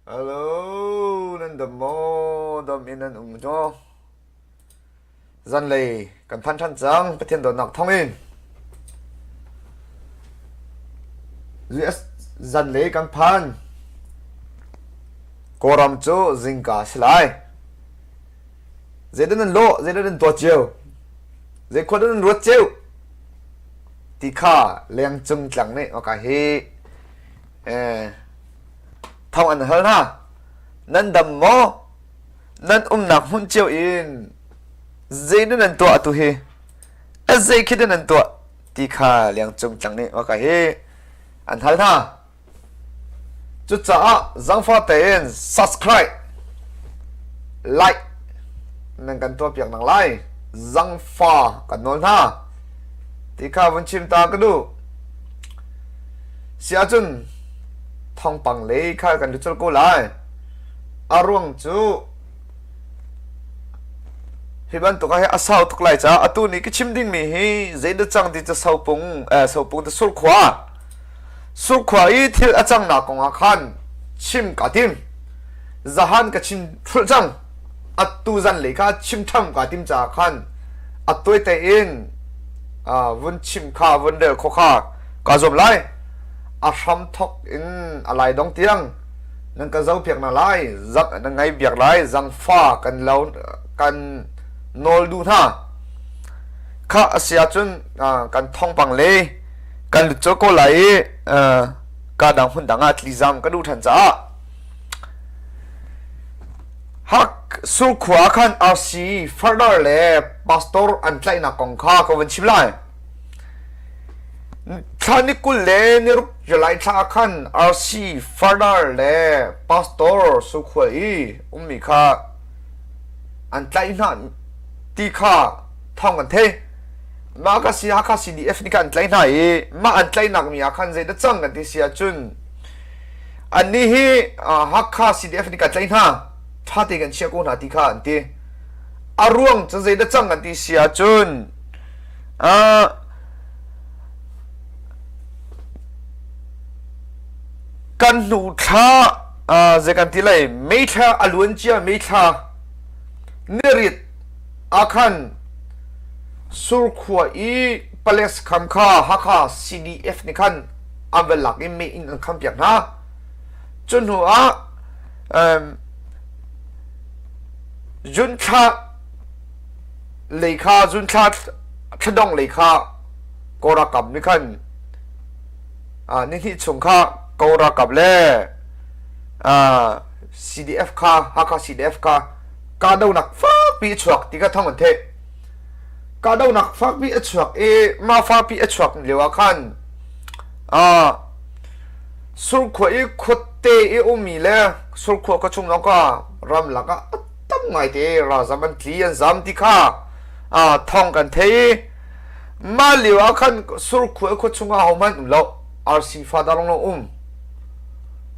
Hello, nan dam maw? Dam in nan um maw? Zanlei kan phan ṭhan cang, Pathian dawtnak thawngin. US zanlei kan phan. Kawlram cu zingka si lai. Zeidah nan lawh? Zeidah nan tuah cio? Zei khua dah nan ruat cio? Ti kha lengcung tlang nih oka hi thong an hal hna. Nan dam maw? Nan umnak hmun cio in zei dah nan tuah atu hi? A zei khi dah nan tuah? Ti kha lengcung tlang nih oka hi an hal hna. Cucaah zaangfah tein subscribe, like nan kan tuahpiak nak lai zangfa kan nawl hna ti kha vun chim ta ka duh. Si ahcun thawngpang lei kha kan lut ko lai. A ruang cu hi bantuk ah hi a sau tuk lai caah atu ni ka chim dingmi hi zeidah cang ti cu sopung eh, sopung te surkhua Surkhua i thil a cangnak kongah khan chim kaa tim. Zahan ka chim hrulh cang. Atu zanlei kha chim ṭham kaa tim caah khan a tuaite in vun chim kha vun rel khawh kha kaa zuam lai. A hram thawk in a lai dong tiang nan ka zohpiak hna lai, zang nan ngai biak lai, zangfa kan lo kan nawl duh hna. Kha a si ahcun kan thawngpang le kan lut colh ko lai i ka dang hmun dang ah tlizam ka duh ṭhan caah Hak surkhua khan RC Fardar le pastor an tlaihnak kong kha ka vun chim lai. Thla ni 20 le ni ruk July thla khan RC Fardar le pastor surkhua i ummi kha an tlaih hna ti kha thawng kan thei. Mah ka si Hakha CDF nih khan an tlaih hna i mah an tlaihnak mi ah khan zeidah cang kan ti si ahcun annih hi Hakha CDF nih kan tlaih hna ṭha tein kan chiah ko hna ti kha an ti. A ruang cu zeidah cang kan ti si ahcun kan hnu thla zei kan ti lai May thla a luan cia May thla nirit ah khan Surkhua i palek kham kha Hakha CDF nih khan an va lak i mei in an khampiak hna. Cu hnu ah June thla lei kha June thla thladong lei kha Kawl ralkap nih khan nihnih chung kha Kawl ralkap le CDF kha Hakha CDF kha kahdohnak fakpi a chuak ti kha thawng an theih. Kahdohnak fakpi a chuak i mah fakpi a chuak lio ah khan surkhua i khuate i ummi le surkhua khua chung lawng kha ramlak ah a tam ngaite ralzam an tli an zam ti kha thawng kan thei i mah lio ah khan surkhua i khua chung ah hohmanh um lo RC Father lawng lawng um.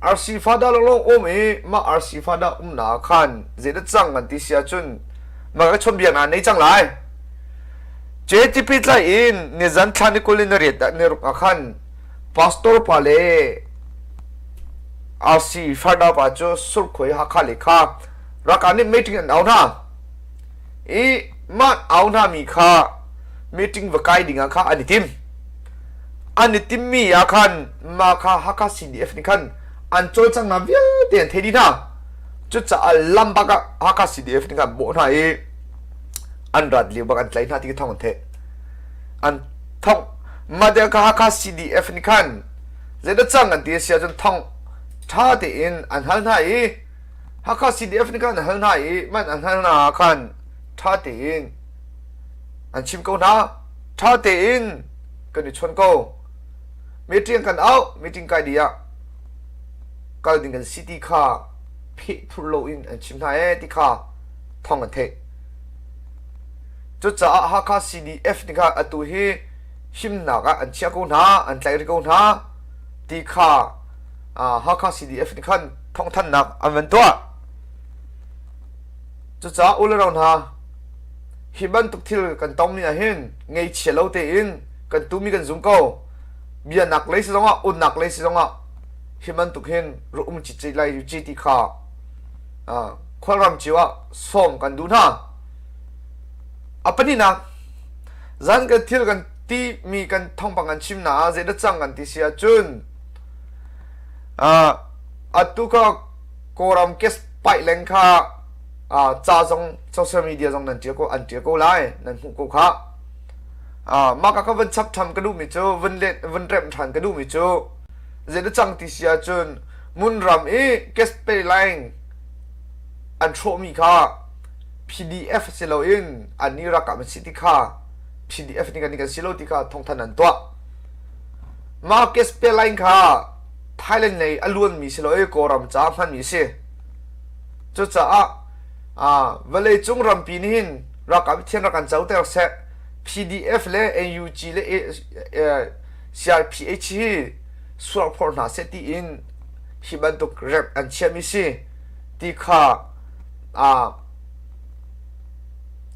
Arsi fa dah lawnglawng um i mah arsi fa dah umnak ah khan zeidah cang kan ti si ahcun mah ka chawnhbiaknak nei cang lai. JTP tlaih in nizan thla ni 20 in riat ah ni ruk ah khan pastor pa le RC Farda pa cu Surkhoi Hakha le kha ralkap nih meeting an au hna. I mah au hna mi kha meeting va kai ding ah kha an i tim. An i timmi ah khan mah kha Hakha CDF nih khan an cawlcanghnak vialte an thei dih hna. Cucaah lam bak ah Hakha CDF nih khan bawh hna i an rat lio bak an tlaih hna ti thawng an theih. An thong mah te kha Hakha CDF nih khan zeidah cang an ti a si ahcun thong ṭha tein an hal hna i Hakha CDF nih khan an hal hna i man an hal hna ah khan ṭha tein an chim ko hna. Ṭha tein kan i chawn ko. Meeting kan auh, meeting kai dih ah kal ding kan si ti kha pheh thur loin an chim hna ee ti kha thawng an theih. Cucaah Hakha CDF nih kha atu hi himnak ah an chiah ko hna, an tlaih rih ko hna ti kha Hakha CDF nih khan thawngthanhnak an van tuah. Cucaah u le rau hna, hi bantuk thil kan tongmi ah hin ngeichia lo tein kan tumi kan zum ko. Bianak lei si zongah, unnak lei si zongah. Hi bantuk hin rak um cici lai ci ti kha khualram cio ah sawm kan duh hna. A pahnihnak, zan kan thil kan ti mi kan thawngpang kan chim na ah zeidah cang kan ti si ahcun atu kha Kawlram case paih leng kha ca zong social media zong nan ṭial ko an ṭial ko lai nan hmuh ko kha. Mah ka van chap ṭham ka duhmi cu vun let vun remh ṭhan ka duhmi cu zeidah cang ti si ahcun Munram i gas pipeline an hrawhmi kha PDF si loin annih ralkap an si ti kha PDF nih kan kan si lo ti kha thawngthanh an tuah. Mah gas pipeline kha Thailand lei a luanmi si lo i Kawlram caah hmanmi a si. Cucaah vawleicung rampi nih hin ralkap thian rak kan coter seh. PDF le NUG le CRPH hi sualphor hna seh tiin hi bantuk rep an chiahmi si ti kha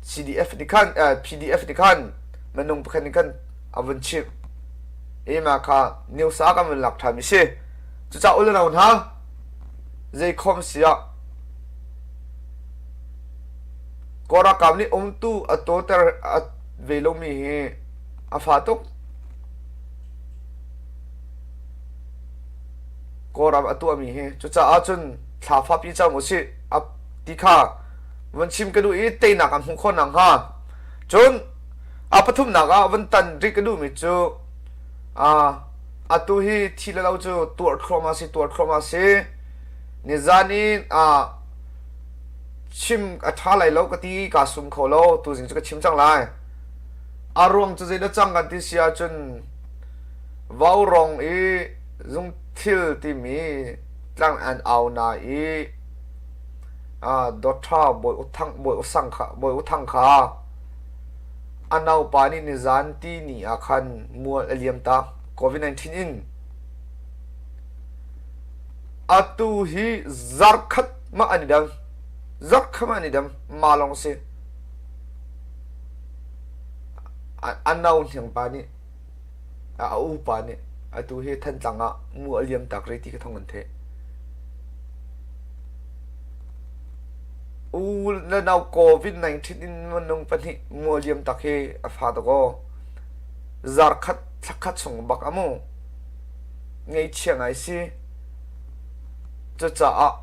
CDF nih khan PDF nih khan minung pakhat nih khan a vun chimh i mah kha news ah kan vun lak ṭhanmi si. Cucaah u le nau hna zeikhom si ah Kawl ralkap nih umtu a tawter a ve lomi hi a fa tuk. Kawlram a tuahmi hi cucaah cun thla fapi cang usih a ti kha vun chim ka duh i teinak an hmuh khawh nakhnga. Cun a pathumnak ah vun tan rih ka duhmi cu atu hi thi le lo cu tuar thluahmah si tuar thluahmah si. Nizan i chim a ṭha lai lo ka ti kaa sum kho lo tuzing cu ka chim cang lai. A ruang cu zeidah cang kan ti si ahcun vaurawng i zungthil timi tlang an au na i Dawtha Bawi Uthang Bawi Usang kha Bawi Uthang kha a naupa nih nizan ti ni ah khan mual a liam tak COVID-19 in atu hi zarkhat mah an i dang zarkhat mah an i dang ma lawng si a no hniang pa nih a upa nih atu hi Thantlang ah mu a liam tak rih ti ka thong an theih. U le nau COVID-19 in minung pahnih mu a liam tak hi a fa tuk aw. Zarkhat thlakhat chung bak amu. Ngeichia ngai si. Cucaah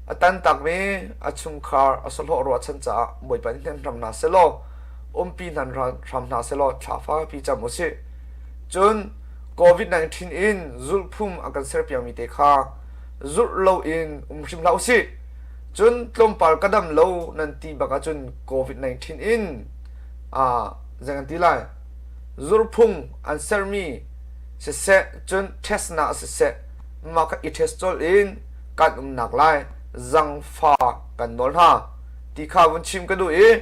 a tantakmi a chungkhar a sahlawh ruahchan caah Bawipa nih hnem hram hna selaw umpi hna hram hna selaw thla fakpi cam usih. Cun COVID-19 in zulhphung a kan serpiakmi te kha zulh loin um hrim hlah usih. Cun tlawmpal ka dam lo nan ti bak ahcun COVID-19 in aa zei kan ti lai zulhphung an sermi siseh cun test na siseh mah kha i test colh in kan umnak lai zangfa kan nawl hna ti kha vun chim ka duh i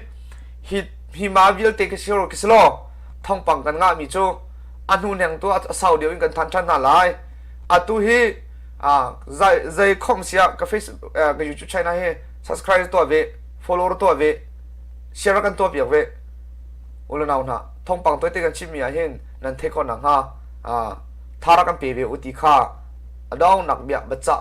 hi hi ma vialte ka si ka si law thawngpang kan ngahmi cu a hnu neng tu a sau deuh in kan than ṭhan hna lai atu hi zai zai khom sia ka facebook ka youtube channel hi subscribe tuah ve follow tuah ve share kan tuah piak ve ulanau hna thawngpang toite kan chimmi ah hin nan theih khawh nakhnga thara kan pe ve u ti kha a dong nak bia bacha.